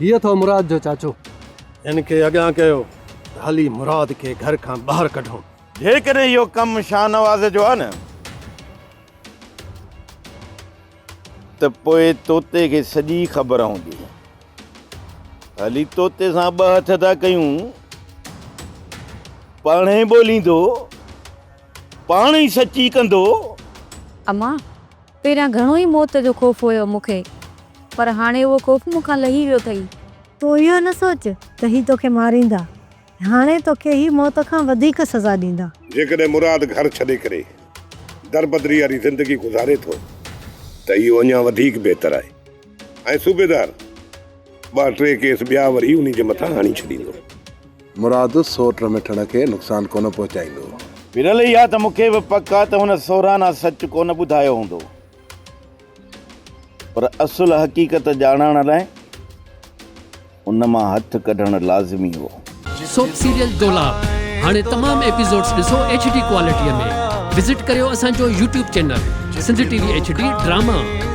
هي اٿو مراد جو چاچو. هن کي اڳيان ڪيو ته هلي مراد کي گهر کان ٻاهر ڪڍون. جيڪڏهن اهو ڪم شاهنواز جو آهي نه ته پوء طوطي کي سڄي خبر هوندي. هلي طوطي سان ٻه هٿ ٿا ڪيون، پاڻهي ٻوليندو، پاڻ ئي سچي ڪندو. امان، پهريان گهڻو ئي موت جو خوف هيو مون کي، پر هاڻي اهو خوف مون کان لهي ويو اٿئي. تون اهو نه سوچ ته هي توکي ماريندا، هاڻي توکي هي موت کان وڌيڪ سزا ڏيندا. جيڪڏهن مراد گهر ڇڏي ڪري دربدري واري زندگي گذاري ٿو ته اهو اڃا وڌيڪ بهتر آهي ۽ صوبيدار ٻه ٽي ڪيس ٻيا وري انهي جي مٿان هڻي ڇڏيندو. مراد سوٽ مٺڻ کي نقصان ڪونه پهچائيندو. پرل اها ته مون کي به پڪ آ ته هن سورانا سچ ڪونه ٻڌايو هوندو. پر اصل حقيقت ڄاڻڻ لاء ان مان هٿ ڪڍڻ لازمي هو. سوپ سيريل دولاب هاڻي تمام ايپيسوڊز ڏسو ايڇ ڊي ڪوالٽي ۾ وزٽ ڪريو اسان جو YouTube channel Sindh T V H D drama.